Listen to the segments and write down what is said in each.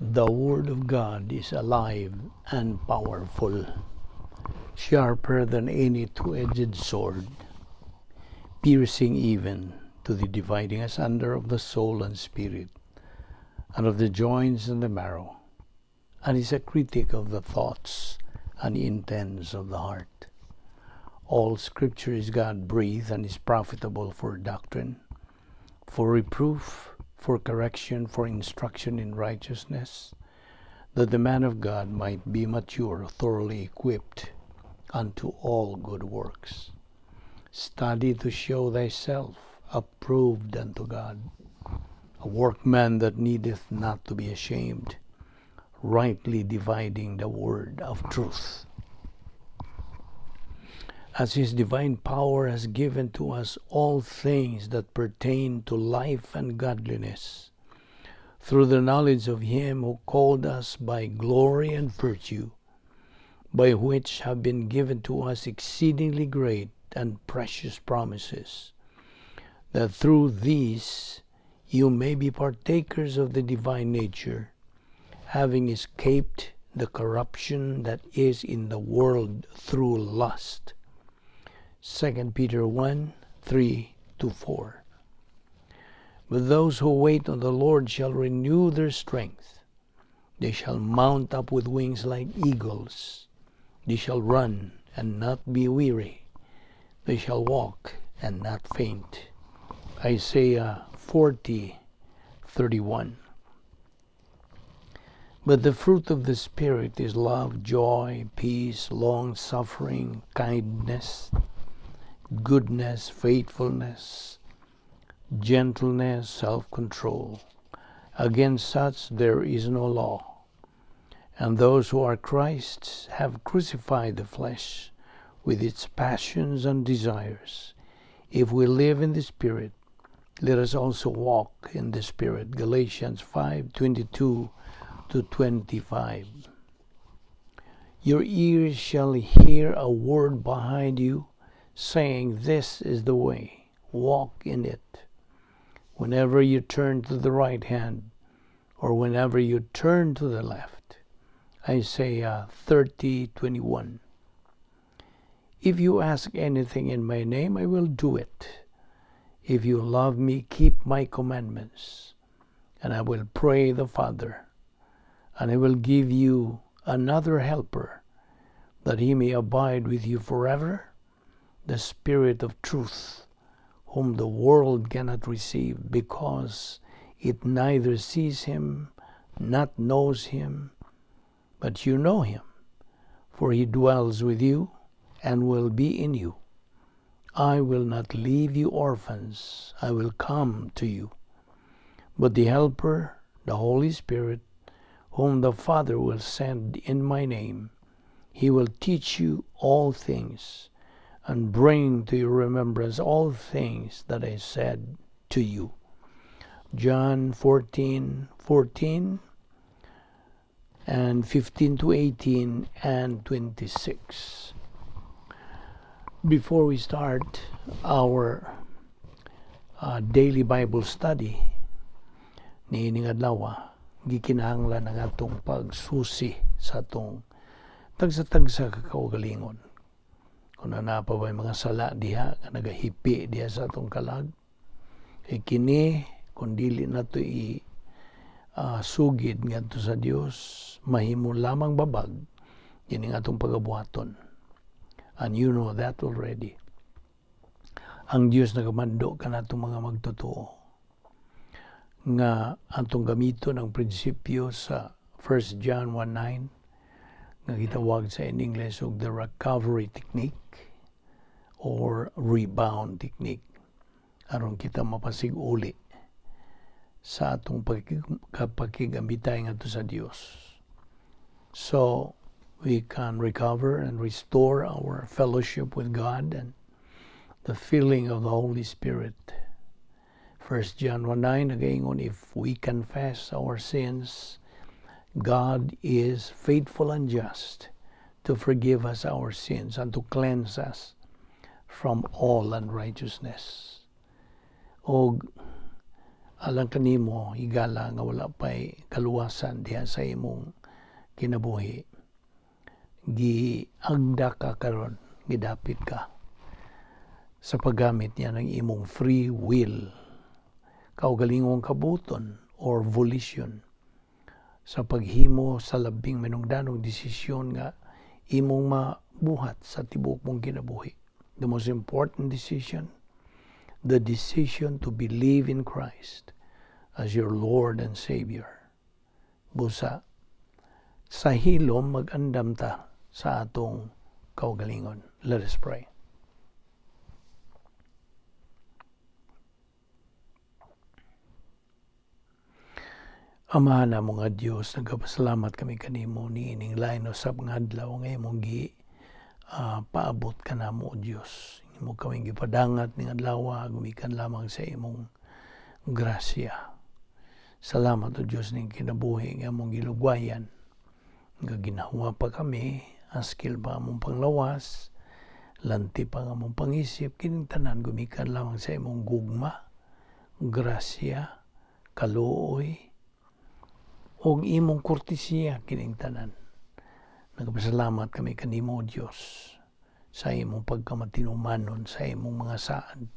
The Word of God is alive and powerful, sharper than any two-edged sword, piercing even to the dividing asunder of the soul and spirit, and of the joints and the marrow, and is a critic of the thoughts and intents of the heart. All Scripture is God breathed and is profitable for doctrine, for reproof, for correction, for instruction in righteousness, that the man of God might be mature, thoroughly equipped unto all good works. Study to show thyself approved unto God, a workman that needeth not to be ashamed, rightly dividing the word of truth. As his divine power has given to us all things that pertain to life and godliness, through the knowledge of him who called us by glory and virtue, by which have been given to us exceedingly great and precious promises, that through these you may be partakers of the divine nature, having escaped the corruption that is in the world through lust. 2 Peter 1:3-4. But those who wait on the Lord shall renew their strength. They shall mount up with wings like eagles. They shall run and not be weary. They shall walk and not faint. Isaiah 40:31. But the fruit of the Spirit is love, joy, peace, long suffering, kindness, goodness, faithfulness, gentleness, self control. Against such there is no law. And those who are Christ's have crucified the flesh with its passions and desires. If we live in the Spirit, let us also walk in the Spirit. Galatians 5:22 to 25. Your ears shall hear a word behind you, saying, "This is the way, walk in it," whenever you turn to the right hand or whenever you turn to the left. Isaiah 30:21. If you ask anything in my name, I will do it. If you love me, keep my commandments, and I will pray the Father, and I will give you another helper, that he may abide with you forever, the Spirit of truth, whom the world cannot receive, because it neither sees him, not knows him, but you know him, for he dwells with you and will be in you. I will not leave you orphans, I will come to you. But the Helper, the Holy Spirit, whom the Father will send in my name, he will teach you all things and bring to your remembrance all things that I said to you. John 14:14 and 15 to 18 and 26. Before we start our daily Bible study niining adlaw, gikinahanglan ang atong pagsusi sa atong tagsa-tagsa ka kaugalingon. Kung naa pa ba mga sala diha nga nagahipi diha sa atong kalag, kay kini kung dili nato i sugid ngadto sa Dios, mahimo lamang babag kini atong pagabuhaton. And you know that already. Ang Dios nagamando kanatong mga magtotoo nga atong gamiton ang prinsipyo sa 1 John 1:9 nga gitawag sa in English og the recovery technique or rebound technique, aron kita mapasig-uli sa atong pakigambitay ngadto sa Dios. So we can recover and restore our fellowship with God and the filling of the Holy Spirit. 1 John 1:9 nagaingon, "If we confess our sins, God is faithful and just to forgive us our sins and to cleanse us from all unrighteousness." Og Alang kanimo, higala, nga wala pa'y kaluwasan diha sa imong kinabuhi, giagda ka karon, gidapit ka sa paggamit niya ng imong free will, kaugalingong kabuton or volition, sa paghimo sa labing manungdanong desisyon nga imong mabuhat sa tibuok mong kinabuhi. The most important decision, the decision to believe in Christ as your Lord and Savior. Busa, sa hilom mag-andam ta sa atong kaugalingon. Let us pray. Amahan namo nga Dios, nagapasalamat kami kanimo niining lain usab nga adlaw nga imong gi paabot kanamo, o Dios. Imo kami gipadangat ning adlaw gumikan lamang sa imong grasya. Salamat, o Dios, ning kinabuhi nga among gilugwayan. Nga ginhawa pa kami, askil pa among panglawas, lanti pa ang among pangisip, kining tanan gumikan lamang sa imong gugma, grasya, kaluoy, ug imong kortesiya kining tanan. Nagpasalamat kami kanimo, o Dios, sa imong pagkamatinumanon sa imong mga saad.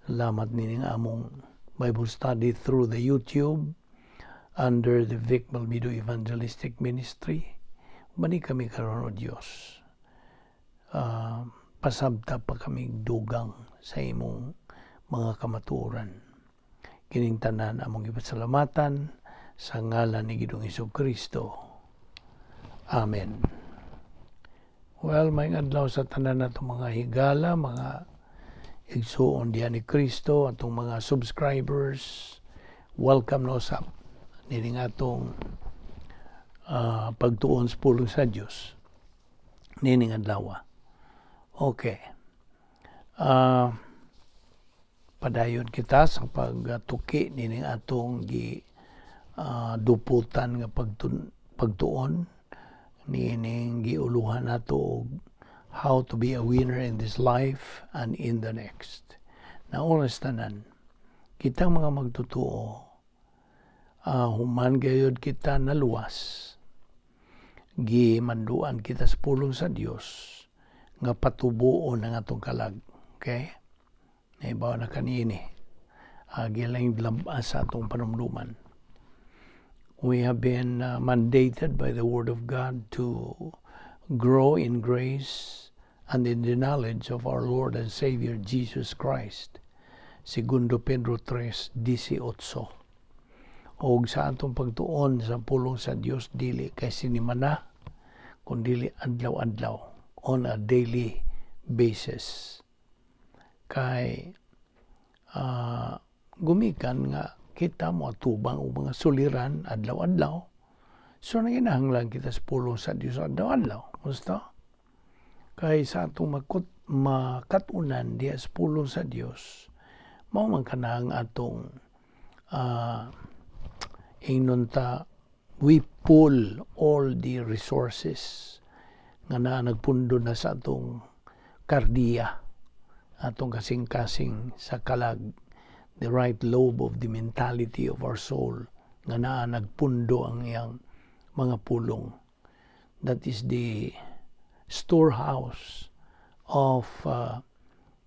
Salamat nining among Bible study through the YouTube under the Vic Balbido Evangelistic Ministry. Bani kami karon, o Dios. Pasabta pa kami dugang sa imong mga kamatuoran. Kining tanan among ipasalamatan sa ngalan ni Ginoong Kristo. Amen. Well, may adlaw sa tanan nato, mga higala, mga igsuon diha ni Kristo, atong mga subscribers. Welcome na usab nining atong pagtuon sa pulong sa Dios nining adlaw. Okay. Padayon kita sa pagtuki nining atong gi duputan nga pagtuon niining giuluhan nato og how to be a winner in this life and in the next. Na oras tanan, kitang mga magtotoo, human gayod kita naluwas, gimanduan kita sa pulong sa Dios nga patubuon ang atong kalag. Okay? Naibaw na kanini. Gilang labas sa atong panumduman. We have been mandated by the Word of God to grow in grace and in the knowledge of our Lord and Savior Jesus Christ. Segundo Pedro 3:18. Og sa atong pagtuon sa pulong sa Dios, dili kay sinimana kundili adlaw-adlaw, on a daily basis. Kay gumikan nga kita mo atubang og mga suliran adlaw-adlaw. So nanginahanglan kita sa pulong sa Dios adlaw-adlaw. Gusto? Kay sa atong makatunan diha sa pulong sa Dios, mao man kanang atong ingnon ta, we pull all the resources nga naa nagpundo na sa atong kardiya, atong kasing-kasing sa kalag, the right lobe of the mentality of our soul, nga naa nagpundo ang iyang mga pulong. That is the storehouse of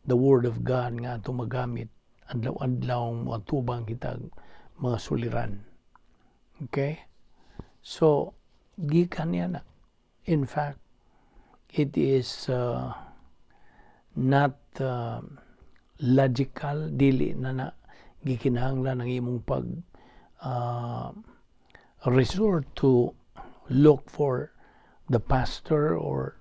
the Word of God nga atong magamit adlaw-adlaw moatubang kita mga suliran. Okay? So, gikan niya na. In fact, it is not logical, dili na na gikinahanglan ang imong pag resort to look for the pastor or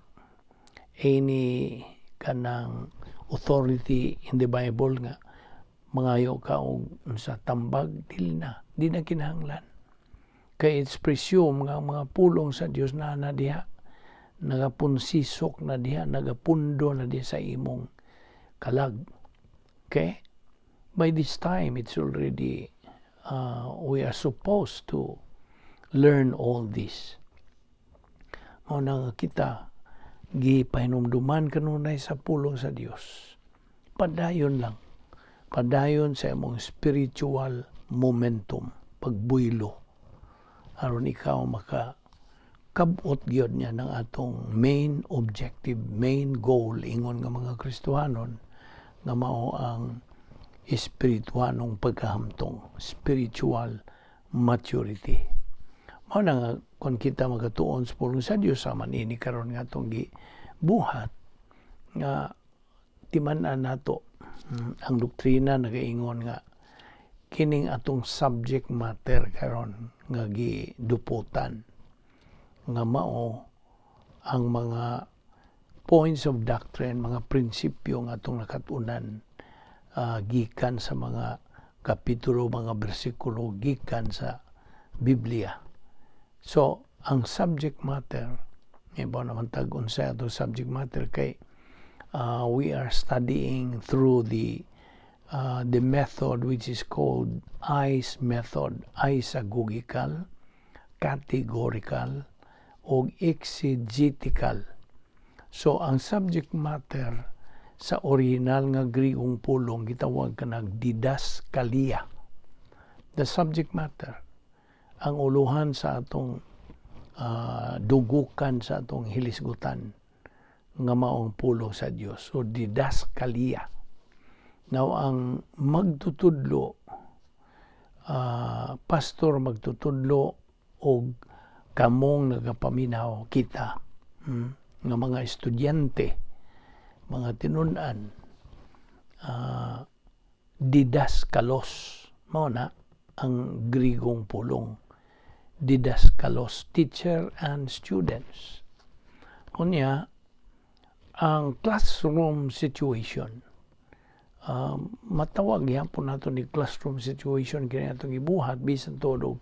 any kanang authority in the Bible nga mangayo ka og sa tambag. Dili na, di na kinahanglan kay it's presumed nga ang mga pulong sa Dios na na diha, nagapunsisok na diha, nagapundo na diha sa imong kalag. Okay, by this time it's already we are supposed to learn all this. Mao na nga kita gipahinumduman kanunay sa pulong sa Dios. Padayon lang. Padayon sa imong spiritual momentum, pagbuylo, aron ikaw maka kabot gyud niya ng atong main objective, main goal ingon nga mga Kristohanon nga mao ang espirituanong pagkahamtong, spiritual maturity. Mao na nga kung kita magatuon sa pulong sa Dios, sama niini karon nga atong gibuhat nga timan-an nato ang doktrina nagaingon nga kining atong subject matter karon nga giduputan nga mao ang mga points of doctrine, mga prinsipyo nga atong nakatunan gikan sa mga kapitulo, mga bersikulo gikan sa Biblia. So, ang subject matter, iba naman tag unsa ato subject matter kay we are studying through the method which is called ICE method, isagogical, categorical, o exegetical. So, ang subject matter sa original nga Grigong pulong gitawag kanang didaskalia. The subject matter, ang uluhan sa atong dugukan, sa atong hilisgutan nga maong pulong sa Dios. So didaskalia. Now ang magtutudlo, pastor magtutudlo og kamong nagapaminaw, kita nga mga estudyante, mga tinun-an, didaskalos, mao na ang Grigong pulong, didaskalos, teacher and students. Unya ang classroom situation, matawag gyapon nato ni classroom situation kini atong ibuhat bisan tuod og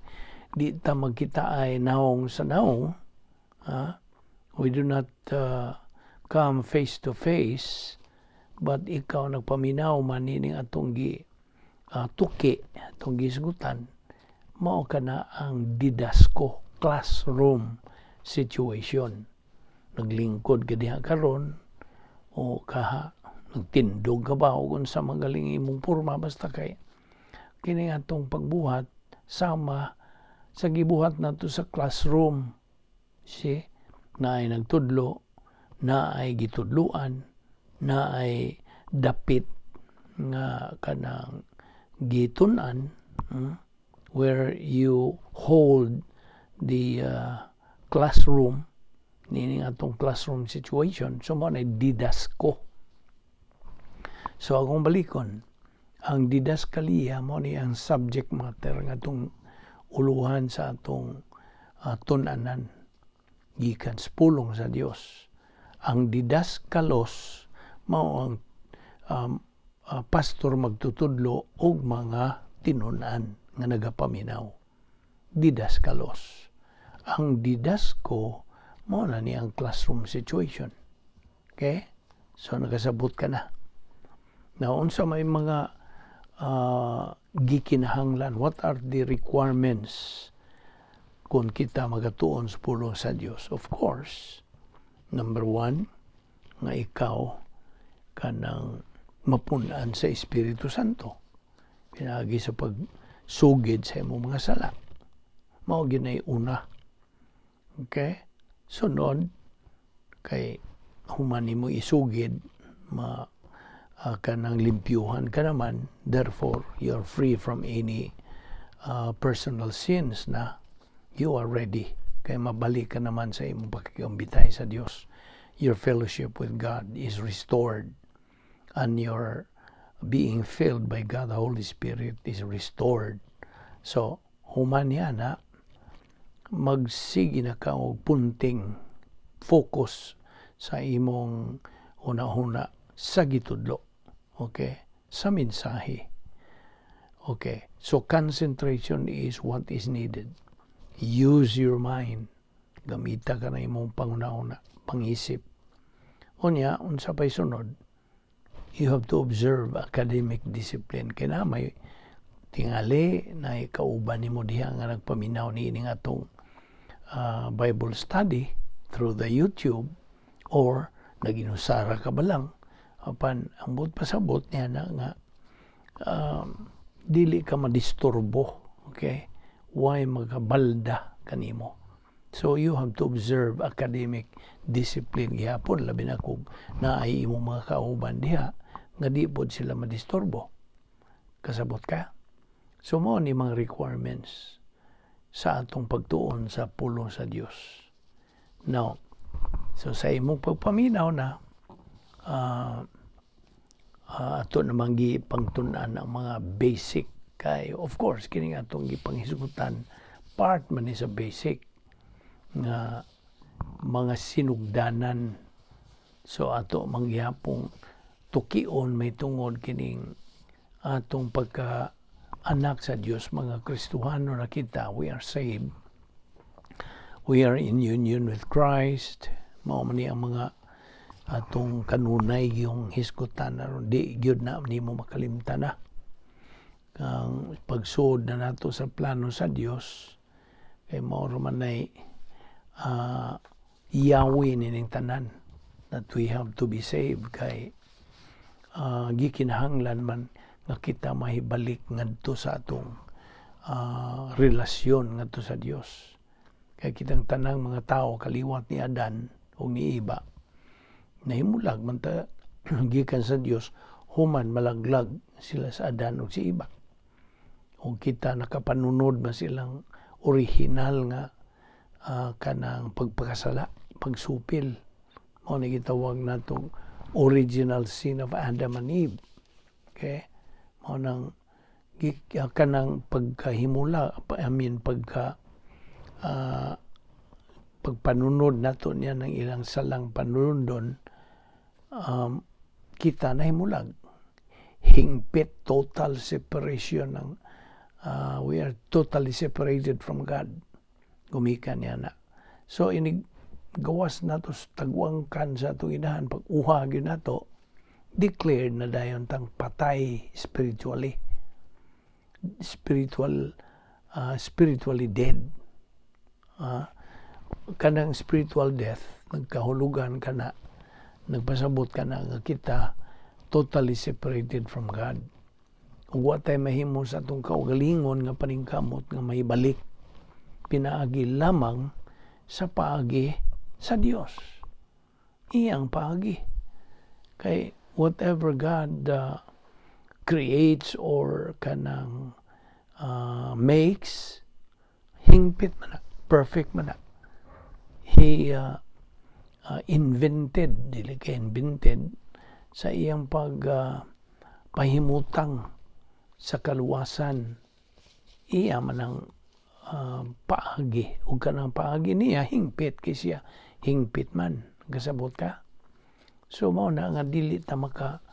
di ta magkita ay naong sa naong, ha? We do not come face to face, but ikaw nagpaminaw man nining atong gi tuki, atong gisgutan, mao kana ang didasko, classroom situation. Naglingkod ka diha karon o kaha nagtindog ka ba o kung sa magaling imong porma, basta kay kini atong pagbuhat sama sa gibuhat nato sa classroom, si naay nagtudlo, naay gitudluan, naay dapit nga kanang gitun-an, where you hold the classroom, nining atong classroom situation. So mao na didasko. So akong balikon ang didaskalia, mao ni ang subject matter nga atong uluhan sa atong tun-anan gikan sa pulong sa Dios. Ang didaskalos mao ang pastor magtutudlo og mga tinun-an nga nagapaminaw, didaskalos. Ang didasko mao na ni ang classroom situation. Okay, so nakasabot ka na na unsa may mga gikinahanglan, what are the requirements kung kita magatuon sa pulong sa Dios? Of course, number one, nga ikaw kanang mapunan sa Espiritu Santo pinaagi sa pagsugid sa imong mga sala. Mao ginay una. Okay, sunod kay human nimo isugid, ma kanang limpyuhan ka naman, therefore you are free from any personal sins na, you are ready kay mabalik ka naman sa imong pakikiumbitay sa Dios. Your fellowship with God is restored and your being filled by God the Holy Spirit is restored. So human niya na, magsige na ka og punting focus sa imong huna-huna sa gitudlo, okay, sa mensahe. Okay, so concentration is what is needed. Use your mind. Gamita ka na imong panghuna-huna, pangisip. Unya, unsa pa'y sunod, you have to observe academic discipline. Kaya na may tingali na kauban nimo diha nga nagpaminaw niini nga atong Bible study through the YouTube or naginusara ka ba lang, apan ang buot pasabot niya na nga Dili ka madisturbo, okay? Way magabalda kanimo. So you have to observe academic discipline gihapon, labi na kung naay imong mga kauban diha nga di pod sila madisturbo. Kasabot ka? So mao ni mga requirements sa atong pagtuon sa pulong sa Dios. Now, so sa imong pagpaminaw na ato namang gipangtun-an ang mga basic kay of course kining atong gipanghisgutan, part man ni sa basic nga mga sinugdanan. So ato manggihapong tukion may tungod kining atong pagka anak sa Dios, mga Kristohano na kita. We are saved, we are in union with Christ. Mao man ni ang mga atong kanunay yung hisgutan aron di gyud na nimo makalimtan na ang pagsuod na nato sa plano sa Dios kay mao ra man nay yawi nining tanan that we have to be saved kay gikinahanglan man nga kita mahibalik ngadto sa atong relasyon ngadto sa Dios kay kitang tanang mga tao kaliwat ni Adan ug ni Eva, nahimulag man ta gikan sa Dios human malaglag sila sa Adan ug si Eva, ug kita nakapanunod man silang original nga kanang pagpakasala, pagsupil. Mao ni gitawag natong original sin of Adam and Eve. Okay? Mao nang kanang pagkahimula, I mean pagka pagpanunod nato niya ng ilang salang panunodon, kita nahimulag. Hingpit, total separation ng we are totally separated from God. Gumikan niya na. So inig gawas nato sa tagwangkan sa atong inahan, pag uha gyud nato, declared na dayon tang patay spiritually. Spiritually dead. Kanang spiritual death nagkahulugan kana, nagpasabot kana nga kita totally separated from God. Ug wa tay mahimo sa atong kaugalingon nga paningkamot nga mahibalik, pinaagi lamang sa paagi sa Dios. Iyang paagi. Kay whatever God creates or kanang makes, hingpit man na, perfect man na. He invented, dili kay invented, sa iyang pag pahimutang sa kaluwasan, iya man ang paagi, ug kanang paagi niya hingpit kay siya hingpit man. Kasabot ka? So mao na nga dili ta maka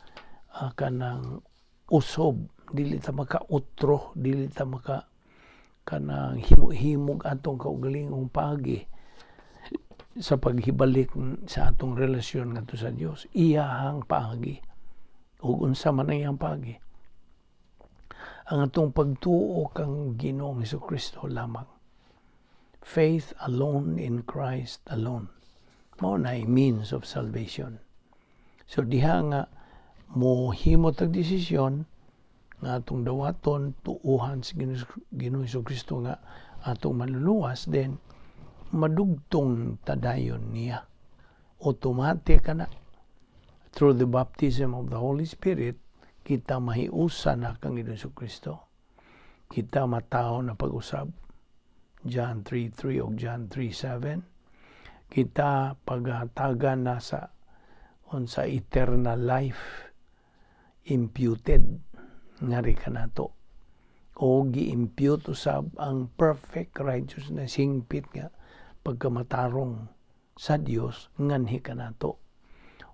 kanang usob, dili ta maka-utro, dili ta maka kanang himo-himog atong kaugalingong paagi sa paghibalik sa atong relasyon ngadto sa Dios. Iyahang paagi. Ug unsa man ang iyang paagi? Ang atong pagtuo kang Ginoong Kristo lamang. Faith alone in Christ alone. Mao na means of salvation. So diha nga mohimo tag desisyon nga atong dawaton, tuuhan si Ginoong Kristo nga atong manluluwas, then madugtong tadayon niya. Automatic ka na. Through the baptism of the Holy Spirit, kita mahiusa na kang Ginoong Kristo. Kita matawo na pag-usab. John 3:3 o John 3:7. Kita paghatagan na sa unsa, eternal life imputed ngari kanato o gi-impute usab ang perfect righteousness, hingpit nga pagkamatarong sa Dios nganhi kanato,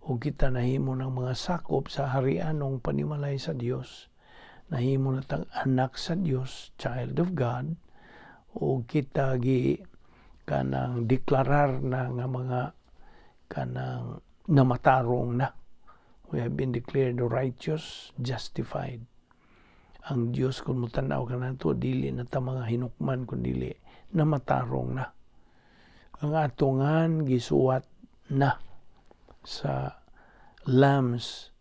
o kita nahimo ng mga sakop sa harianong panimalay sa Dios, nahimo na tang anak sa Dios, child of God, o kita gi kanang deklarar na nga mga kanang namatarong na. We have been declared righteous, justified. Ang Dios kung mutanaw ka nato, dili na ta mga hinukman kun dili namatarong na. Ang atongan gisuwat na sa Lamb's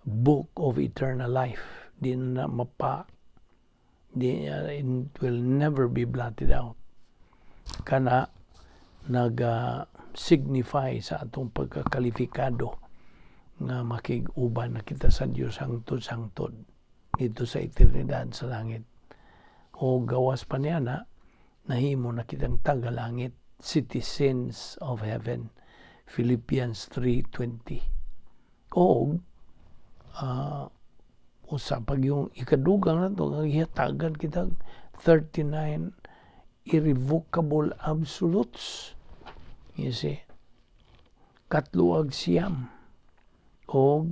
Book of Eternal Life. Di na mapa di, it will never be blotted out. Kana naga signify sa atong pagkakalifikado nga makig-uban na kita sa Dios hangtod-hangtod dito sa eternidad sa langit. O gawas pa niya na nahimo na kitang taga-langit, citizens of heaven, Philippians 3:20. O usa pag yung ikadugang nato nga gihatagan kita 39 irrevocable absolutes, you see, 39. O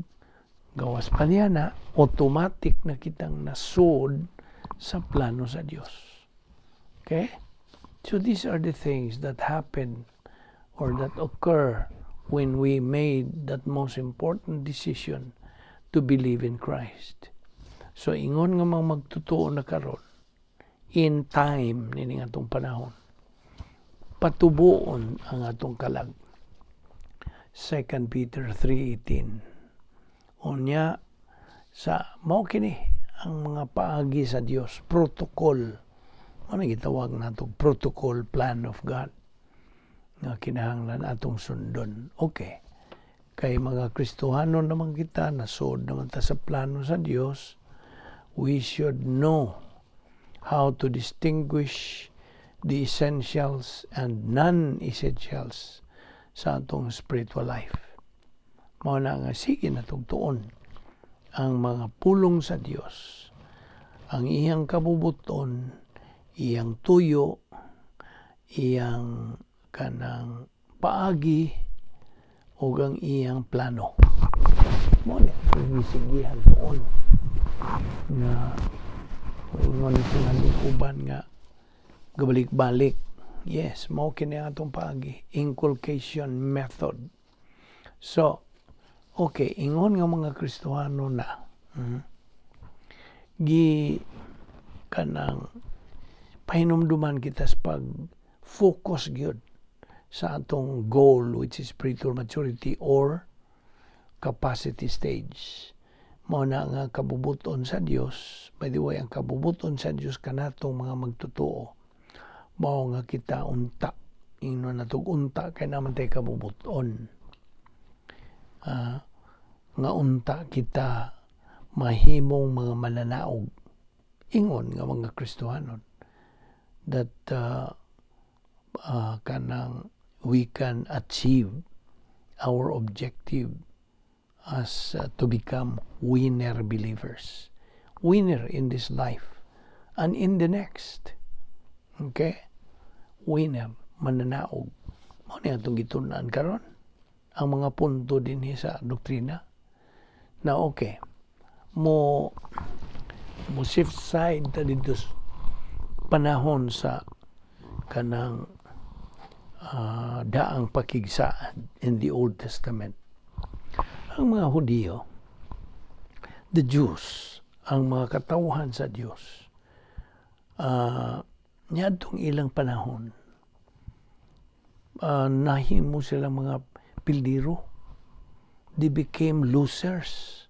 gawas pa niya na automatic na kitang nasud sa plano sa Dios. Okay, so these are the things that happen or that occur when we made that most important decision to believe in Christ. So ingon nga mga magtotoo na karon in time nining atong panahon, patubuon ang atong kalag. 2 Peter 3:18. Unya sa mao kini ang mga paagi sa Dios, protocol. Ano gitawag nato, protocol, plan of God nga kinahanglan atong sundon. Okay. Kay mga Kristohano naman kita, nasod naman ta sa plano sa Dios, we should know how to distinguish the essentials and non-essentials sa atong spiritual life. Mao na nga sige natong tuon ang mga pulong sa Dios, ang iyang kabubuton, iyang tuyo, iyang kanang paagi ug ang iyang plano. Mao ni gisigihan tuon nga ingon sila uban nga gabalik-balik. Yes, mao kini ang atong paagi, inculcation method. So, okay, ingon nga mga Kristohano na, gi kanang pahinumduman kita sa pag focus gyud sa atong goal, which is spiritual maturity or capacity stage. Mao na nga kabubuton sa Dios. By the way, ang kabubuton sa Dios kanatong mga magtotoo, mao nga kita unta, ingnon natog unta kay naman tay kabubuton. Nga unta kita mahimong mga mananaog ingon nga mga Kristohanon that kanang we can achieve our objective as to become winner believers, winner in this life and in the next. Okay, winner, mananaog. Mao ni atong gitun-an karon ang mga punto dinhi sa doktrina na. Okay, mo shift side ta didto sa panahon sa kanang daang pakigsaad in the Old Testament. Ang mga Hudiyo, the Jews, ang mga katawhan sa Dios, niadtong ilang panahon, nahimo sila mga pildiro. They became losers.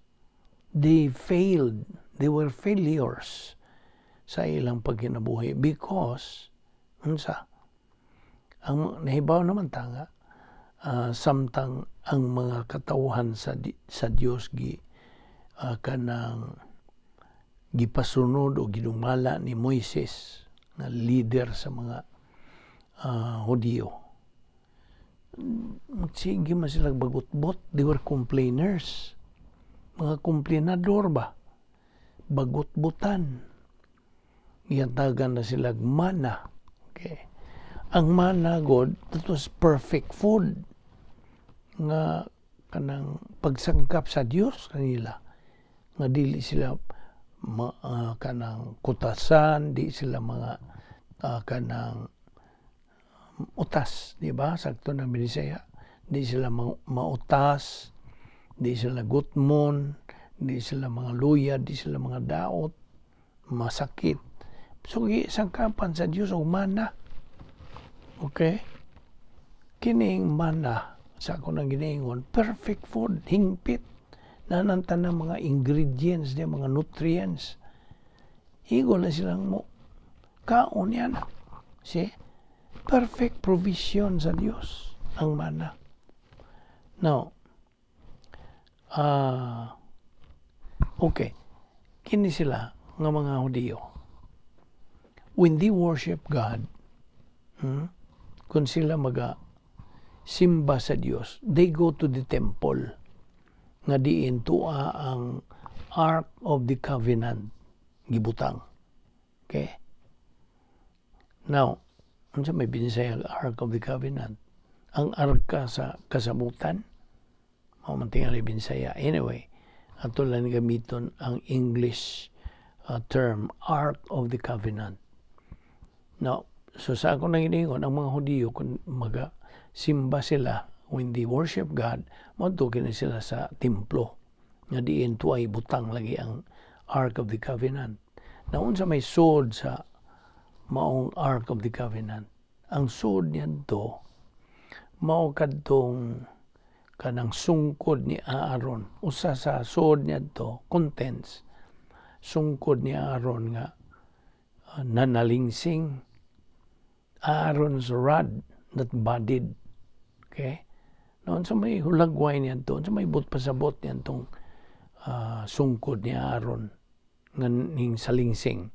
They failed. They were failures sa ilang pagkinabuhi because unsa ang nahibaw naman ta nga samtang ang mga katawhan sa Dios gi kanang gipasunod o gidumala ni Moises nga leader sa mga Hudiyo, sige man sila bagutbot. They were complainers, mga komplenador ba, bagutbutan. Gihatagan na sila mana. Okay, ang mana god, that was perfect food nga kanang pagsangkap sa Dios kanila nga dili sila kanang kutasan, di sila mga kanang utas, di ba? Sakto na Binisaya. Di sila mautas, di sila gutmon, di sila mga luya, di sila mga daot, masakit. So, sangkapan sa Dios og mana. Okay? Kining mana sa ako nang giniingon, perfect food, hingpit. Naa nang tanang mga ingredients niya, mga nutrients. Igo lang silang mo kaon yan. See? Perfect provision sa Dios ang mana. Now, okay. Kini sila nga mga Hudiyo. When they worship God, kung sila maga simba sa Dios, they go to the temple nga diin tua ang Ark of the Covenant gibutang. Okay? Now, unsa may Binisaya ang Ark of the Covenant? Ang arka sa kasabutan? Mao man tingali Binisaya. Anyway, ato lang gamiton ang English term Ark of the Covenant. Now, so sa ako nang giingon, ang mga Hudiyo, kung maga simba sila, when they worship God, moadto kini sila sa templo nga diin tuay butang lagi ang Ark of the Covenant. Now, unsa may sod sa maong Ark of the Covenant? Ang sod niadto mao kadtong kanang sungkod ni Aaron. Usa sa sod niadto, contents, sungkod ni Aaron nga nanalingsing, Aaron's rod that budded. Okay? Now, sa may hulagway niadto, sa may buot pasabot niadtong sungkod ni Aaron nga ning salingsing,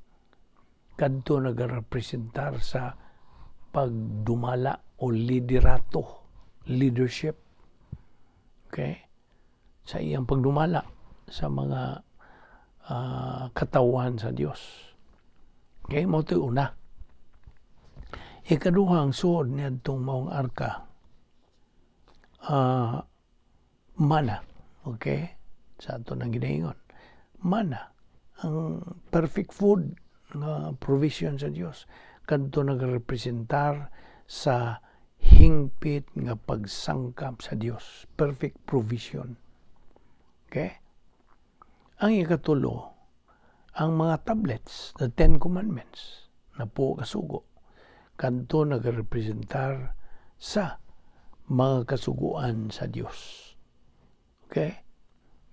kadto nagarepresentar sa pagdumala o liderato, leadership. Okay? Sa iyang pagdumala sa mga katawhan sa Dios. Okay, mao to'y una. Ikaduha, ang suod niadtong maong arka, mana. Okay? Sa ato nang ginaingon. Mana. Ang perfect food nga provision sa Dios kadto nagrepresentar sa hingpit nga pagsangkap sa Dios, perfect provision. Okay? Ang ikatulo, ang mga tablets, the Ten Commandments, napuo ka sugo, kadto nagrepresentar sa mga kasuguan sa Dios. Okay?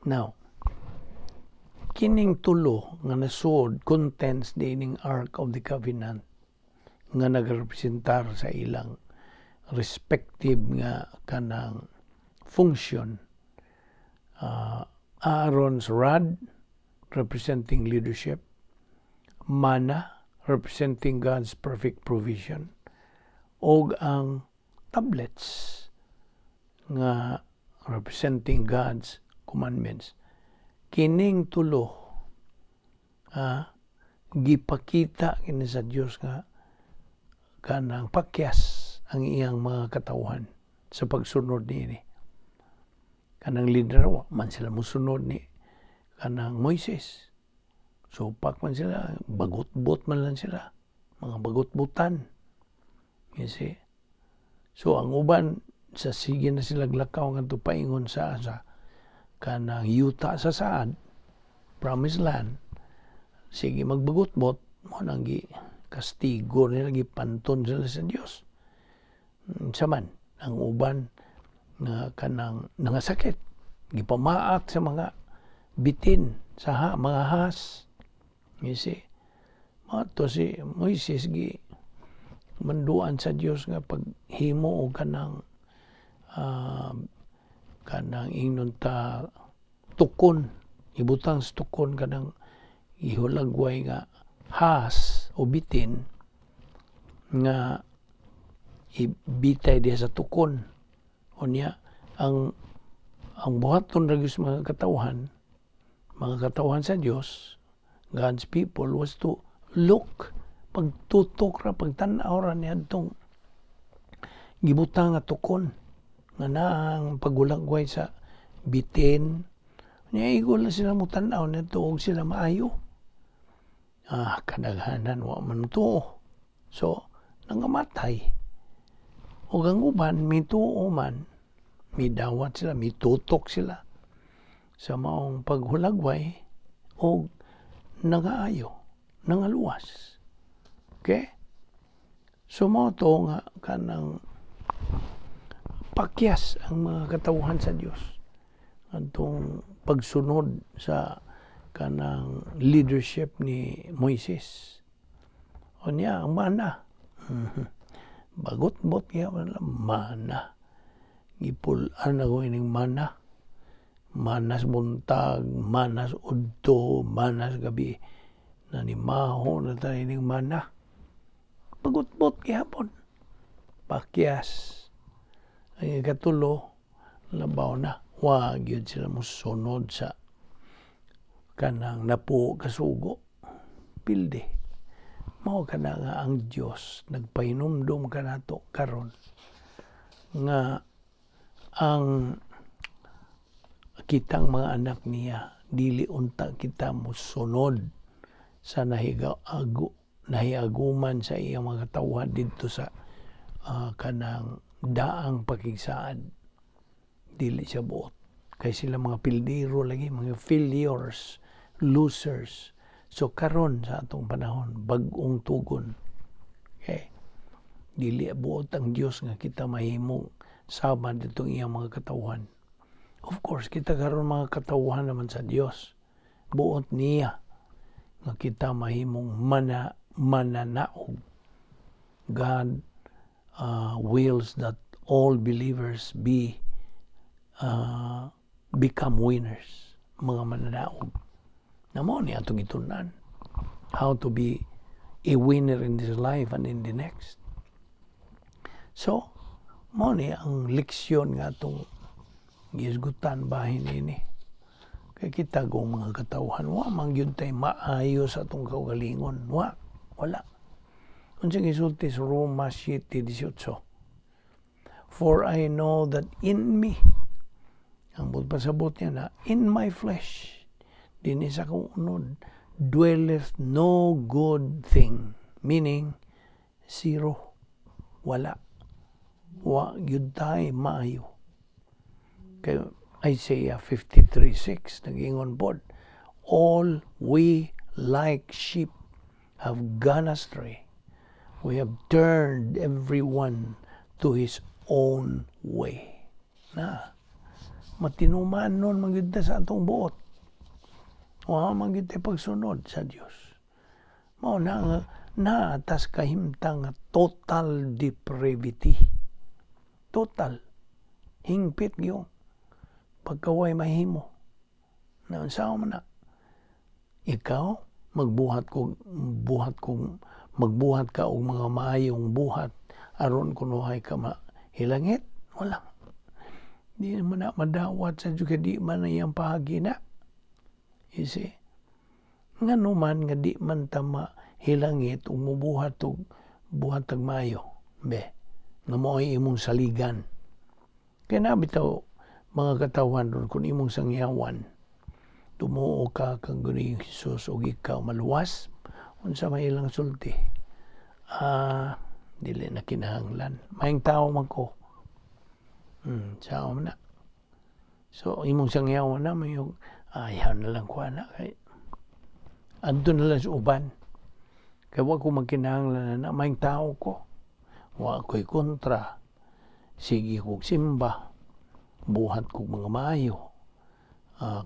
Now, kining tulo nga nasuod, contents dining Ark of the Covenant nga nagrepresentar sa ilang respective nga kanang function, Aaron's rod representing leadership, manna representing God's perfect provision, og ang tablets nga representing God's commandments, kining tulo gipakita kini sa Dios nga kanang pakyas ang iyang mga katawhan sa pagsunod niini. Kanang leader, wa man sila musunod ni kanang Moises. Supak man sila, bagutbot man lang sila, mga bagutbutan. You see? So ang uban sa sige na sila lakaw ngadto paingon sa kanang yuta sa saad, promised land, sige magbagutbot, mao nang gi kastigo nila, gipanton sila sa Dios. Sa man ang uban nga kanang nangasakit, gipamaak sa mga bitin sa mga has. You see? Mao to si Moises gi manduan sa Dios nga paghimo og kanang ingnon ta tukon, ibutang sa tukon kanang ihulagway nga has o bitin nga ibitay diha sa tukon. Unya ang buhaton ra gyud sa mga katawhan sa Dios, God's people, was to look, pagtutok ra, pagtan-aw ra niadtong gibutang nga tukon nga naang paghulagway sa bitin niya. Igo lang sila mo tan-aw nito og sila maayo. Kadaghanan wa man tuo, so nangamatay. Ug ang uban mituo man, midawat sila, mitutok sila sa maong paghulagway og nagaayo, nangaluwas. Okay? So mao to nga kanang pakyas ang mga katawhan sa Dios. Atong pagsunod sa kanang leadership ni Moises. Unya ang mana. Bagot-bot kaya wala mana. Gipul-an ako ining mana. Manas buntag, manas udto, manas gabi. Nanimaho na tayo ining mana. Bagot-bot gihapon. Pakyas. Ang ikatulo, labaw na. Wa gyud sila mosunod sa kanang napuo kasugo. Pildi. Mao kana nga ang Dios nagpahinumdom kanato karon nga ang kitang mga anak niya, dili unta kita mosunod sa nahiga ago nahiaguman sa iyang mga katawhan didto sa kanang daang pakigsaad. Dili siya buot kay sila mga pildiro lagi, mga failures, losers. So karon sa atong panahon, bag-ong tugon, okay, dili buot ang Dios nga kita mahimong sama ditong iyang mga katawhan. Of course, kita karon mga katawhan naman sa Dios. Buot niya nga kita mahimong mananaog. God wills that all believers be become winners, mga mananaog. Na mao ni atong gitun-an, how to be a winner in this life and in the next. So, mao ni ang leksyon nga atong gihisgutan bahin ini. Kay kita kung mga katawhan, wa man gyud tay maayo sa atong kaugalingon. Wa, wala. Unsa gisulti sa Roma 7:18? "For I know that in me," ang buot pasabot niya na, "in my flesh," dinhi sa akong unod, "dwelleth no good thing." Meaning, zero. Wala. Wa gyud tay maayo. Kay Isaiah 53:6, nagingon pod, "All we like sheep have gone astray. We have turned everyone to his own way." Na, matinuman nun man gyud ta sa atong buot. Wa man gyud tay pagsunod sa Dios. Mao na nga naatas kahimtang nga total depravity. Total. Hingpit gyud. Pagkaway mahimo. Na unsa man na? Ikaw magbuhat kog magbuhat ka og mga maayong buhat aron kunuhay ka mahilangit, wala. Di man na madawat sa Diyos kay di man na iyang paagi na. You see? Ngano man nga di man ta mahilangit ug mubuhat og buhat tag maayo? Be, nga mao'y imong saligan. Kay na bitaw mga katawhan ron kung imong sangyawan, tumuo ka kang Ginoong Hesus ug ikaw maluwas, unsa may ilang sulti? Ah, dili na kinahanglan. Maayong tao man ko. Sao man na. So, imong sangyawan na, may yung, ayaw na lang ko ana kay adto na lang sa uban. Kay wa ko magkinahanglan na, maayong tao ko. Wa ko'y kontra. Sige kog simba. Buhat kog mga maayo.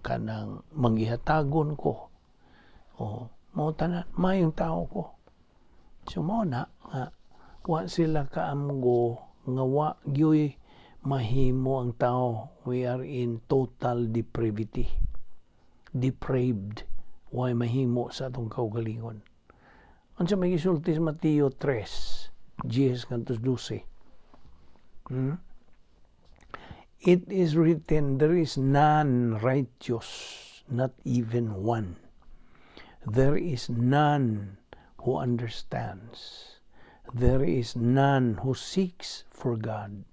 Kanang manggihatagon ko. O, mao tanan, maayong tao ko. So mao na nga wa sila kaamgo nga wa gyoy mahimo ang tao. We are in total depravity. Depraved. Way mahimo sa atong kaugalingon. Unsa may gisulti sa Mateo 3, 10 ngadto 12? Hmm? "It is written, there is none righteous, not even one. There is none who understands. There is none who seeks for God.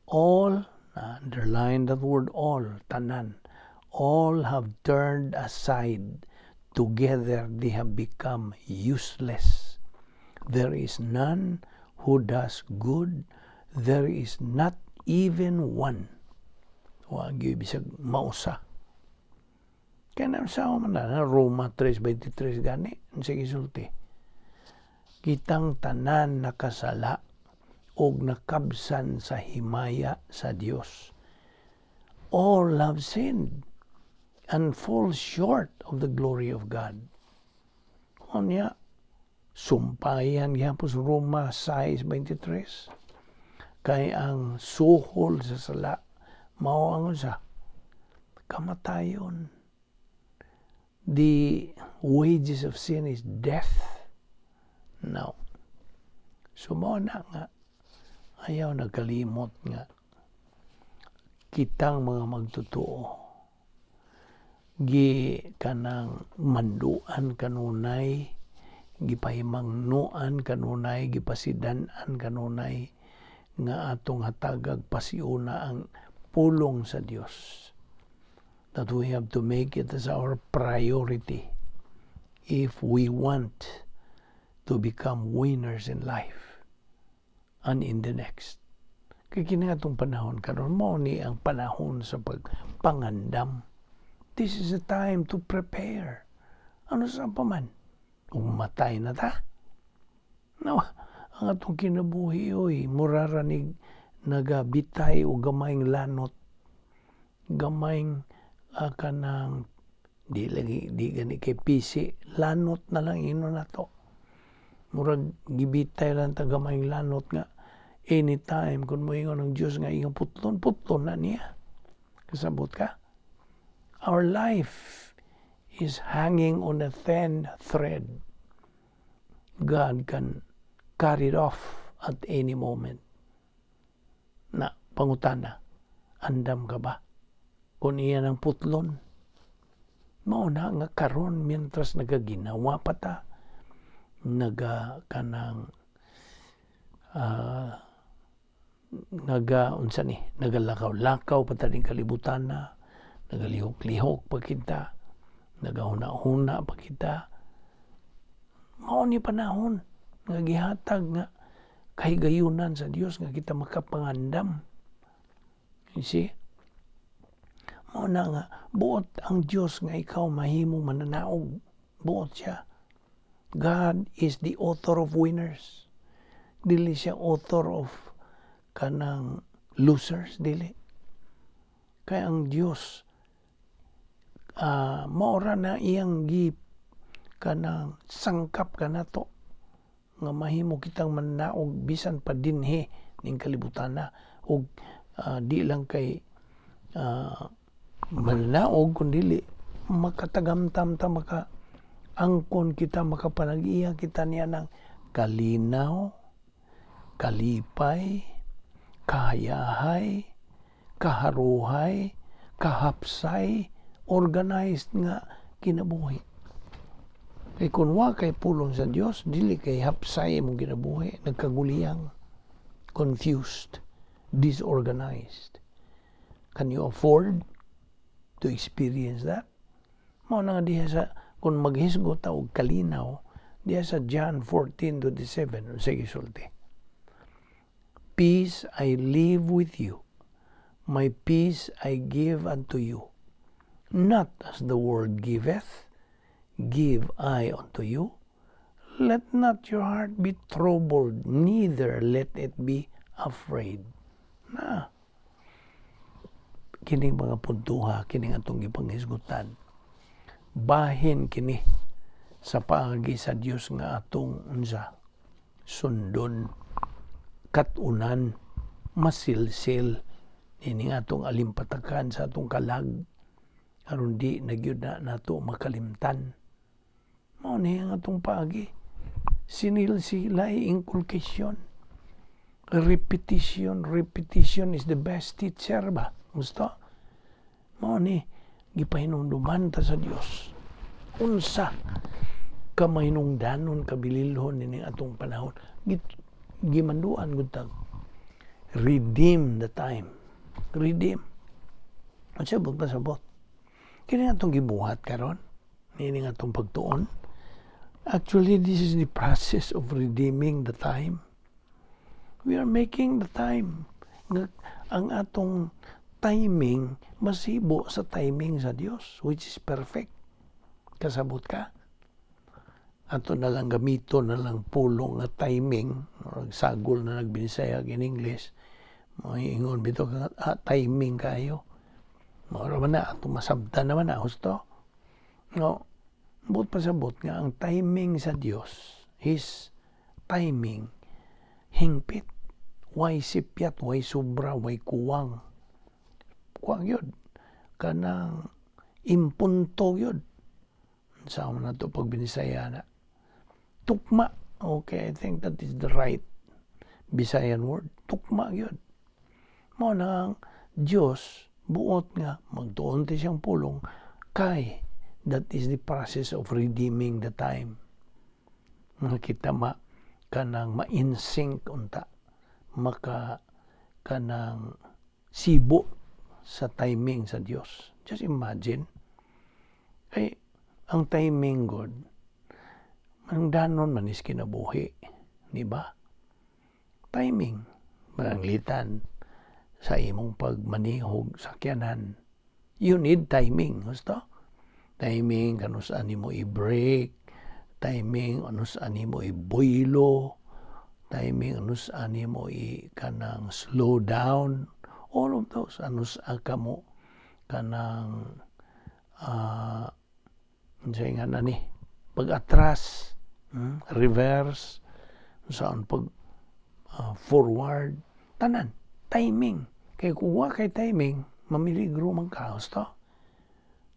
All," underline that word "all," tanan, "all have turned aside. Together they have become useless. There is none who does good. There is not even one." Wa gyud bisag mausa. Kaya na sa man na Roma 3:23 gani, unsa gisulti? Kitang tanan nakasala og nakabsan sa himaya sa Dios. All have sinned and fall short of the glory of God. Unya, sumpayan gihapon sa Roma 6:23. Kay ang suhol sa sala, mao ang unsa? Kamatayon. The wages of sin is death. Now, so mao na nga ayaw nagkalimot nga kitang mga magtotoo gi kanang manduan kanunay, gipahimangnoan kanunay, gipasidan-an kanunay nga atong hatagag pasiuna ang pulong sa Dios, that we have to make it as our priority if we want to become winners in life and in the next. Kay kini atong panahon karon, mao ni ang panahon sa pagpangandam. This is a time to prepare. Ano sa pa man? Umatay na ta. No, ang atong kinabuhi, oy, mura ra nig nagabitay o gamayng lanot. Gamayng kanang di lagi di gani kay pisi, lanot na lang ino nato. Murag gibitay lang ta gamayng lanot nga anytime kung moingon ang Dios nga iyang putlon, putlon na niya. Kasabot ka? Our life is hanging on a thin thread. God can cut it off at any moment. Na, pangutana, andam ka ba? Kung iya ng putlon, mao na nga karon, mientras nagaginawa pa ta, naga kanang naga unsa ni, nagalakaw-lakaw pa ta ning kalibutan na, nagalihok-lihok pa kita, nagahuna-huna pa kita, mao ni panahon nga gihatag nga kahigayunan sa Dios nga kita makapangandam. You see? Mao na nga buot ang Dios nga ikaw mahimong mananaog. Buot siya. God is the author of winners. Dili siya author of kanang losers, dili. Kaya ang Dios maora na iyang gi kanang sangkap kanato nga mahimo kitang mananaog bisan pa dinhi ning kalibutan na, ug di lang kay mananaog, kundi makatagamtam ta, maka angkon kita, makapanag-iya kita niya ng kalinaw, kalipay, kahayahay, kaharuhay, kahapsay, organized nga kinabuhi. Kay kung wa kay pulong sa Dios, dili kay hapsay imong kinabuhi, nagkaguliyang, confused, disorganized. Can you afford to experience that? Mao na nga diha sa kung maghisgot ta og kalinaw diha sa John 14:27, unsay gisulti? "Peace I leave with you, my peace I give unto you. Not as the world giveth, give I unto you. Let not your heart be troubled, neither let it be afraid." Na, kining mga puntuha, kining atong gipanghisgutan, bahin kini sa paagi sa Dios nga atong unsa, sundon, katunan, masilsil ini atong alimpatakan sa atong kalag aron di na gyud na nato makalimtan. Mao ni ang atong paagi, sinilsilay, inculcation, repetition. Repetition is the best teacher ba? Gusto mao ni gipahinumduman ta sa Dios unsa ka mahinungdanon, kabililhon ini atong panahon. Gimanduan gud tag redeem the time, redeem. Unsa buot pasabot kini atong gibuhat karon niini nga atong pagtuon? Actually, this is the process of redeeming the time. We are making the time nga ang atong timing masibo sa timing sa Dios, which is perfect. Kasabot ka? Ato na lang gamito na lang pulong nga timing, sagol na nagbinisaya in English, ingon bitaw ka timing kayo. Mao man na atong masabtan naman na husto. No, buot pasabot nga ang timing sa Dios, His timing, hingpit. Way sipyat, way sobra, way kuwang. Kuwang yun. Kanang impunto yun. Sa na to pag Binisaya na. Tukma. Okay, I think that is the right Bisayan word. Tukma yun. Mao na ang Diyos buot nga magtuon ti siyang pulong kay that is the process of redeeming the time. Nga kita ma kanang ma-in sync unta, maka kanang sibo sa timing sa Dios. Just imagine kay ang timing God mangdanon man is kinabuhi, di ba? Timing mananglitan sa imong pagmanihog sakyanan. You need timing, husto? Timing kanus-a nimo i-brake, timing kanus-a nimo i-buylo, timing kanus-a nimo i kanang slow down, all of those. Kanus-a kamo kanang unsay nga na ni pag-atras, reverse, saan pag forward, tanan timing. Kay kung wa kay timing, mamiligro man ka, husto?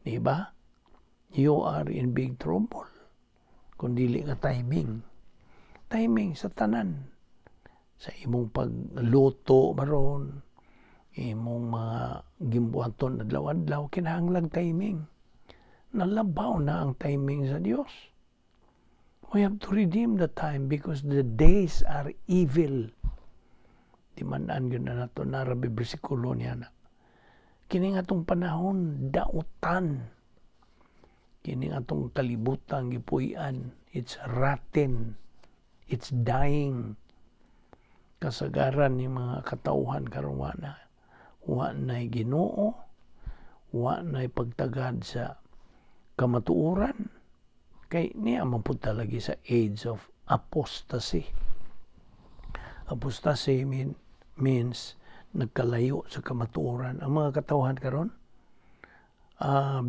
Di ba? You are in big trouble kung dili ka timing. Timing sa tanan. Sa imong pagluto baron, imong mga gimbuhaton adlaw-adlaw, kinahanglan timing. Nalabaw na ang timing sa Dios. We have to redeem the time because the days are evil. Di man an gyud na nato narabi bersikulo niya na. Kini nga atong panahon dautan. Kini nga atong kalibutan gipuy-an, it's rotten. It's dying. Kasagaran ni mga katawhan karon wa na. Wa na'y Ginoo, wa na'y pagtagad sa kamatuoran. Kay niya man pud lagi sa age of apostasy. Apostasy means nagkalayo sa kamatuoran. Ang mga katawhan karon,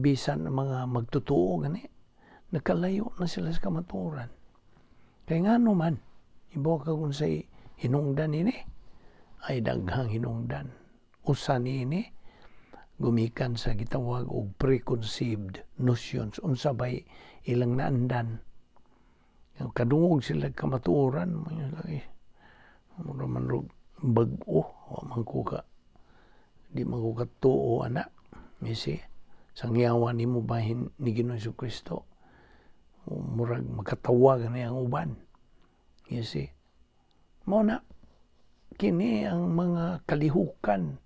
bisan ang mga magtutuo gani, nagkalayo na sila sa kamatuoran. Kay ngano man, ibaw ka kung say hinungdan ini, ay daghang hinungdan. Usa niini, gumikan sa gitawag og preconceived notions, unsa bay ilang naandan. Kadungog sila kamatuoran, mga lagi, mura man rog bag-o, wa man ko ka, di man ko katuo ana. You see? Sangyawa nimo bahin ni Ginoong Kristo. Murag makatawa gani ang uban. You see? Mao na kini ang mga kalihukan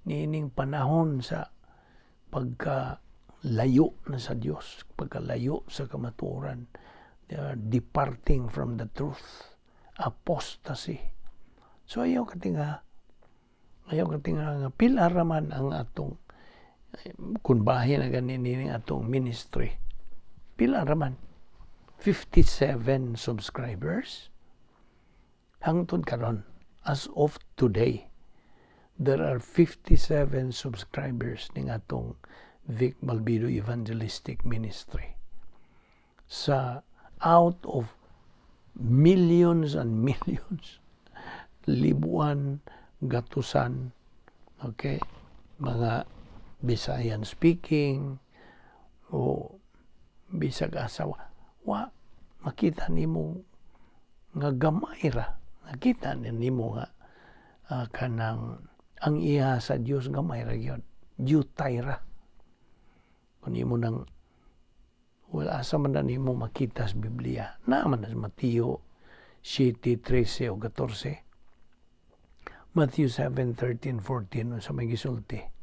niining panahon sa pagkalayo na sa Dios, pagkalayo sa kamatuoran. They are departing from the truth. Apostasy. So ayaw katinga nga pila raman ang atong kung bahin na gani nining atong ministry. Pila raman? 57 subscribers. Hangtod karon, as of today, there are 57 subscribers ning atong Vic Balbido Evangelistic Ministry. Sa out of millions and millions, libuan, gatusan, okay, mga Bisayan speaking, o bisag asa, wa makita nimo nga gamay ra, nakita nimo nga kanang ang iya sa Dios gamay ra gyud, jutay ra. Kung imo nang wala, asa man na nimo makita sa Biblia na man sa Mateo 7:13 o 14, Matthew 7:13, 14, sa may gisulti,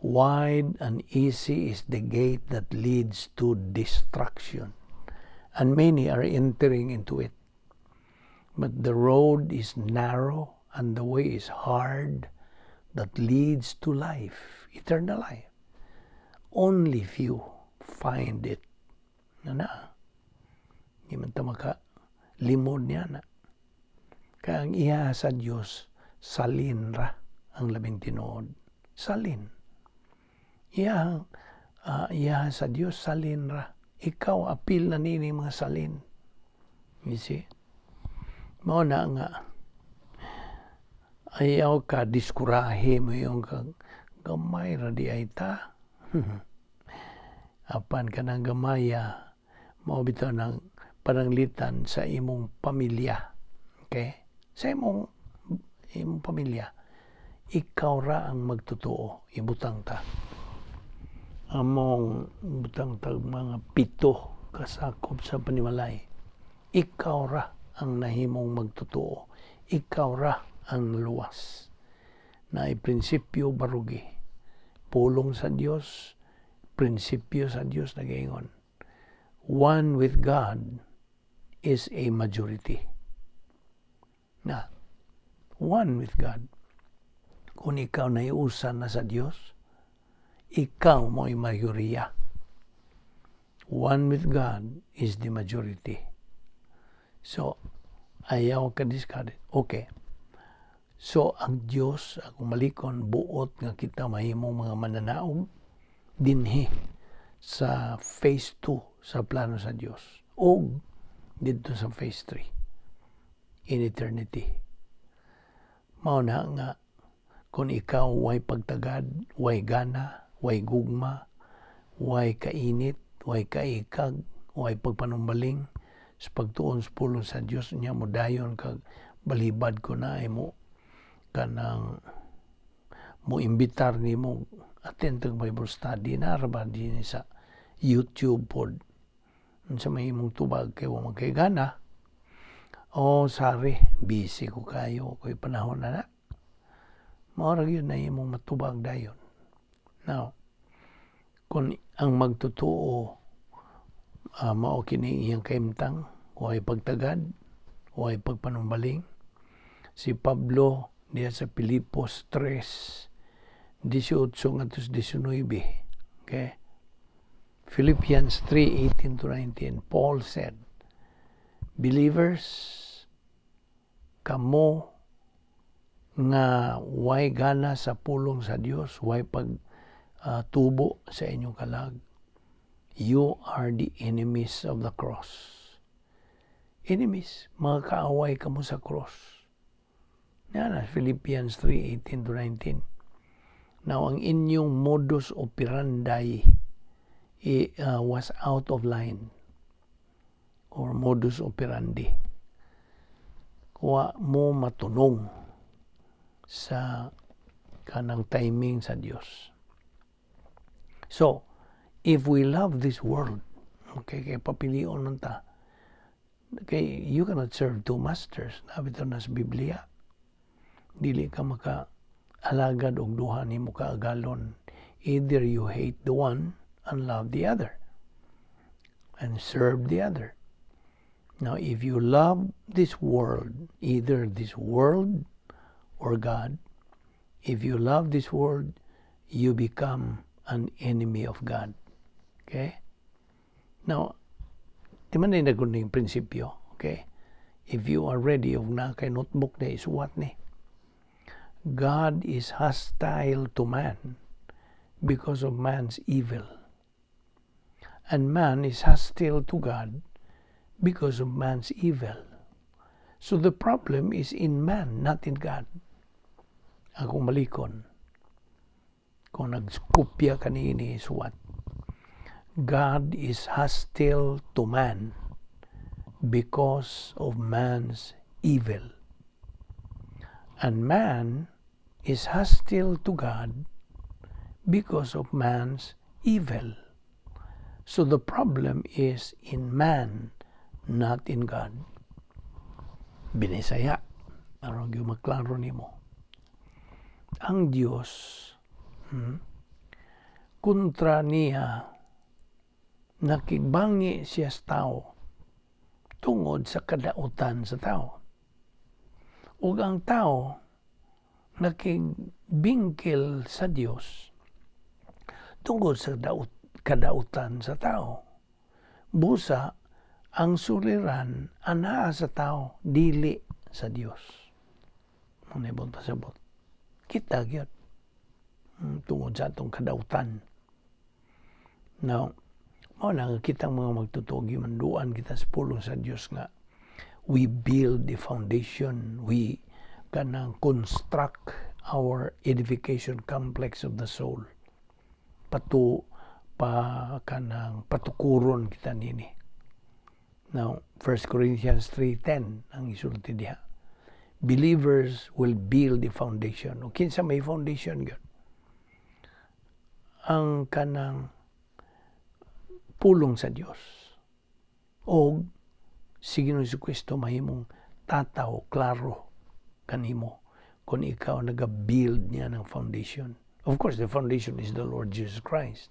"Wide and easy is the gate that leads to destruction, and many are entering into it. But the road is narrow and the way is hard that leads to life, eternal life. Only few find it." Na na. Di man ta maka limod niya na. Kaya ang iya sa Dios, salin ra ang labing tinuod. Salin. Iya sa Dios salin ra. Ikaw apil na nini mga salin. You see? Mao na nga ayaw ka diskurahe mo yung kag gamay ra diay ta. Apan kanang gamaya mao bitaw nang pananglitan sa imong pamilya. Okay? Sa imong pamilya, ikaw ra ang magtotoo. Ibutang ta. Among butang tag mga pito kasakop sa panimalay. Ikaw ra ang nahimong magtotoo. Ikaw ra ang luwas. Na prinsipyo barugi. Pulong sa Dios, prinsipyo sa Dios nagaingon. One with God is a majority. Na, one with God. Kung ikaw naiusan na sa Dios, ikaw mo'y mayoriya. One with God is the majority. So, ayaw ka discourage. Okay. So, ang Dios, akong malikon, buot nga kita mahimong mga mananaog dinhi sa phase 2 sa plano sa Dios o didto sa phase 3 in eternity. Mao na nga kung ikaw way pagtagad, way gana, way gugma, way kainit, way kaikag, way pagpanumbaling sa pagtuon sa pulong sa Dios niya, mo dayon kag balibad ko na ay mo kanang mo imbitar nimo attend og Bible study na ra ba din sa YouTube pod, unsa may imong tubag kay wa man kay gana? "Oh, sorry, busy ko kayo, ko'y panahon na na." Mao ra gyud na imong matubag dayon. Now, kung ang magtotoo mao kini iyang kahimtang, way pagtagad, way pagpanumbaling. Si Pablo diya sa Filipos 3, 18 ngadto sa 19. Okay? Philippians 3, 18 to 19. Paul said, "Believers, kamo nga way gana sa pulong sa Dios, way pag tubo sa inyong kalag, you are the enemies of the cross." Enemies, mga kaaway kamo sa cross. Yan na, Philippians 3, 18 to 19. Now, ang inyong modus operandi was out of line or modus operandi. Wa mo matunong sa kanang timing sa Dios. So, if we love this world, okay, kay papilion man ta, kay you cannot serve two masters. Naa bitaw na sa Biblia. Dili ka maka alagad og duha nimo ka agalon. Either you hate the one and love the other and serve the other. Now, if you love this world, either this world or God, if you love this world, you become an enemy of God. Okay? Now, di man na yung prinsipyo. Okay? If you are ready, og naa kay notebook na isuwat ni. God is hostile to man because of man's evil. And man is hostile to God because of man's evil. So the problem is in man, not in God. Akong malikon. Kung nagkopya kanini, suwat. God is hostile to man because of man's evil. And man is hostile to God because of man's evil. So the problem is in man, not in God. Binisaya, aron gyud maklaro nimo. Ang Dios, kontra niya, nakigbangi siya sa tao tungod sa kadautan sa tao. Ug ang tao nakigbingkil sa Dios tungod sa kadautan sa tao. Busa, ang suliran anaa sa tao, dili sa Dios. Mao na pasabot. Kita gyud tungod sa atong kadautan. Now, mao na nga kitang mga magtotoo, gimanduan kita sa pulong sa Dios nga we build the foundation, we kanang construct our edification complex of the soul. Patu pa kanang patukuron kita nini. Now, 1 Corinthians 3:10 ang isulti diha. Believers will build the foundation. O kinsa may foundation gyud? Ang kanang pulong sa Dios. O si Ginoong Kristo mahimong tataw, klaro kanimo kung ikaw nag-build niya ng foundation. Of course, the foundation is the Lord Jesus Christ.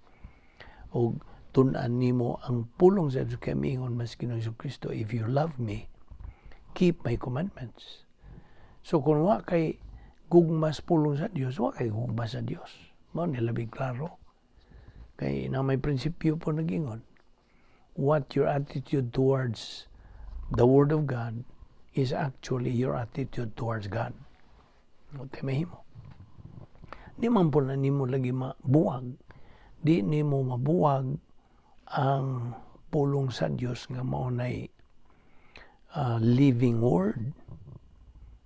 O tun-an nimo ang pulong sa Dios kay miingon mas Ginoong Kristo, "If you love me, keep my commandments." So kung wa kay gugma sa pulong sa Dios, wa kay gugma sa Dios. Mao ni labi klaro. Kay na may prinsipyo po nagingon. What your attitude towards the Word of God is actually your attitude towards God. Mao tay mahimo. Di man po na nimo lagi mabuwag. Di nimo mabuwag ang pulong sa Dios nga mao nay living word.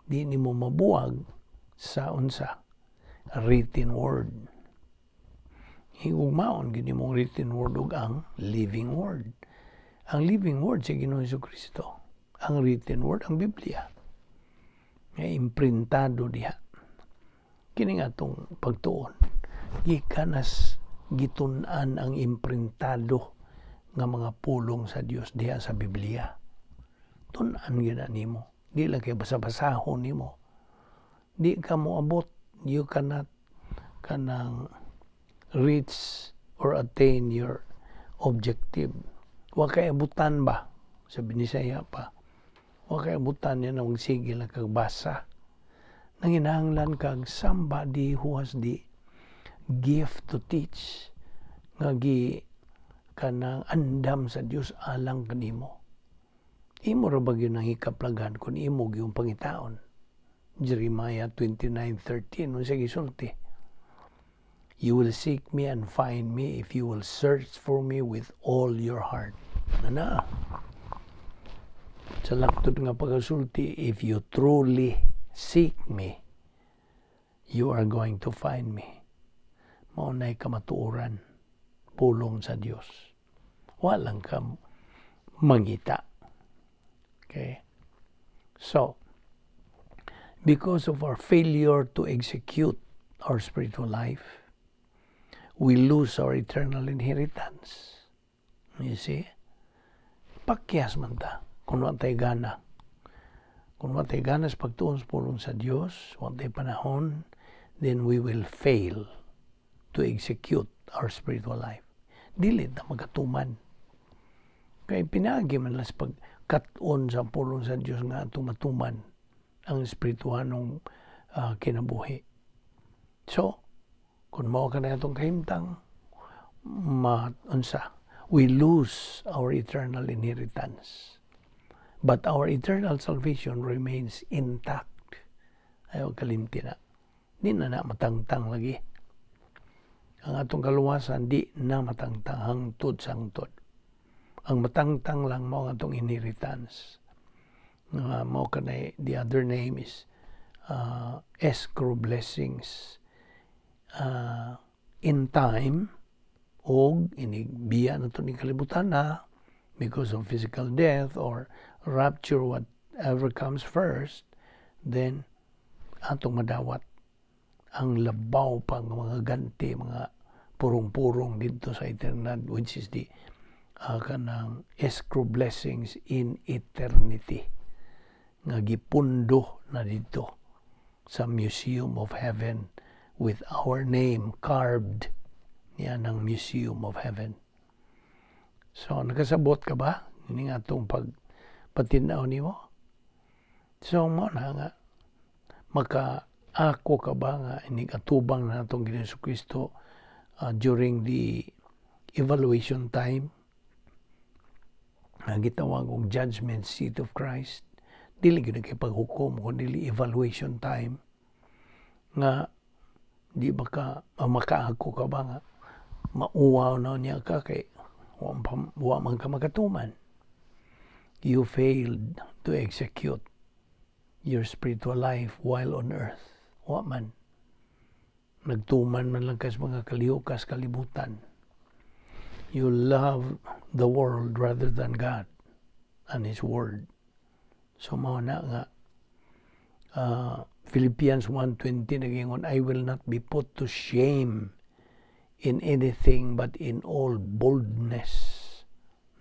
Di nimo mabuwag sa unsa? Written word. Higugmaon gyud nimong written word ug ang living word. Ang living word si Ginoong Kristo. Ang written word ang Biblia. Nga imprintado diha. Kini nga atong pagtuon. Gikan nas gitun-an ang imprintado nga mga pulong sa Dios diha sa Biblia. Tun-an gyud na nimo. Di lang kay basa-basahon nimo. Di ka moabot, you cannot kanang reach or attain your objective. Wa kay abutan ba? Sa Binisaya pa. Wa kay abutan yan ang sige lang kag basa. Nanginahanglan kag somebody who has the gift to teach nga gi kanang andam sa Dios alang kanimo. Imo ra ba gyud ang hikaplagan kung imo gyud pangitaon? Jeremiah 29:13, unsa gisulti? "You will seek me and find me if you will search for me with all your heart." Ana. Sa laktod nga pagkasulti, if you truly seek me, you are going to find me. Mao na'y kamatuoran, pulong sa Dios. Walang ka mangita. Okay? So, because of our failure to execute our spiritual life, we lose our eternal inheritance. You see? Pakyas man ta kung wa tay gana. Kung wa tay gana sa pagtuon sa pulong sa Dios, wa tay panahon, then we will fail to execute our spiritual life. Dili ta magatuman. Kay pinaagi man lang sa pagkat-on sa pulong sa Dios nga atong matuman ang espirituhanong kinabuhi. So, kung mao ka na atong kahimtang, ma unsa, we lose our eternal inheritance. But our eternal salvation remains intact. Ayaw kalimti na. Di na na matangtang lagi. Ang atong kaluwasan di na matangtang hangtod sa hangtod. Ang matangtang lang mao ang atong inheritance. Nga mao kanay the other name is escrow blessings in time og inig biya na to ni kalibutan na because of physical death or rapture, whatever comes first, then atong madawat ang labaw pang mga ganti, mga purong-purong didto sa eternidad, which is the kanang escrow blessings in eternity nga gipundo na didto sa Museum of Heaven with our name carved niya ng Museum of Heaven. So, nakasabot ka ba? Ini nga itong pag patinaw nimo. So, mo na nga, maka ako ka ba nga inig atubang na natong Ginoong Kristo during the evaluation time nga gitawag og judgment seat of Christ? Dili gyud kay paghukom kun dili evaluation time nga di ba ka makaako ka ba nga Mauwaw na niya ka kay wa man ka makatuman. You failed to execute your spiritual life while on earth. Wa man. Nagtuman man lang kas mga kalihukas kalibutan. You love the world rather than God and His Word. So mao na nga Philippians 1:20 nagingon, "I will not be put to shame in anything but in all boldness."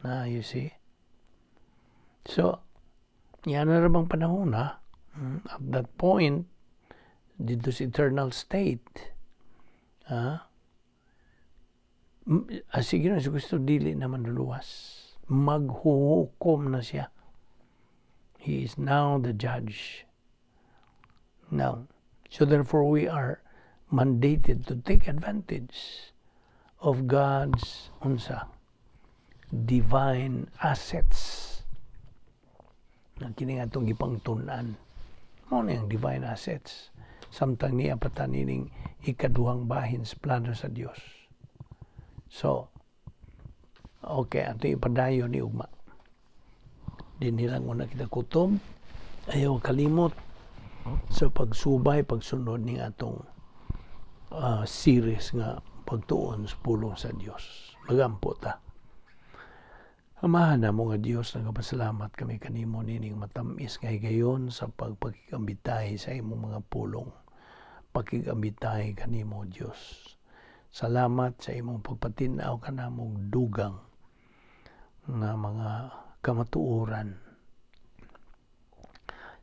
Na, you see? So, yan na bang panahon ha? At that point, dito sa eternal state, ha? Ah, sige na, si Kristo dili naman luluwas. Maghuhukom na siya. He is now the judge. Now, so therefore we are mandated to take advantage of God's unsa divine assets na kini nga atong gipangtun-an. Mao na yung divine assets samtang niya pa ta nining ikaduhang bahin sa plano sa Dios. So okay, ato ipadayon ni ugma. Dinhi lang muna kita kutob. Ayaw kalimot sa pagsubay, pagsunod ning atong series nga pagtuon sa pulong sa Dios. Magampo ta. Amahan namo nga Dios, nagapasalamat kami kanimo nining matamis nga higayon sa pagpakigambitay sa imong mga pulong. Pakigambitay kanimo, Dios. Salamat sa imong pagpatin-aw kanamong dugang nga mga kamatuoran.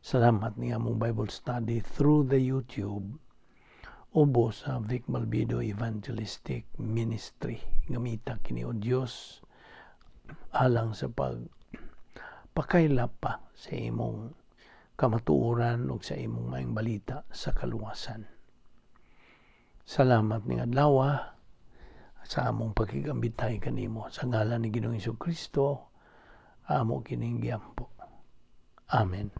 Salamat ni among Bible study through the YouTube ubos sa Vic Malvido Evangelistic Ministry. Gamita kini, o Dios, alang sa pag pakaylap pa sa imong kamatuoran ug sa imong maayong balita sa kaluwasan. Salamat ning adlaw sa among pakigambitay kanimo. Sa ngalan ni Ginoong Kristo, amo kining giampo. Amen.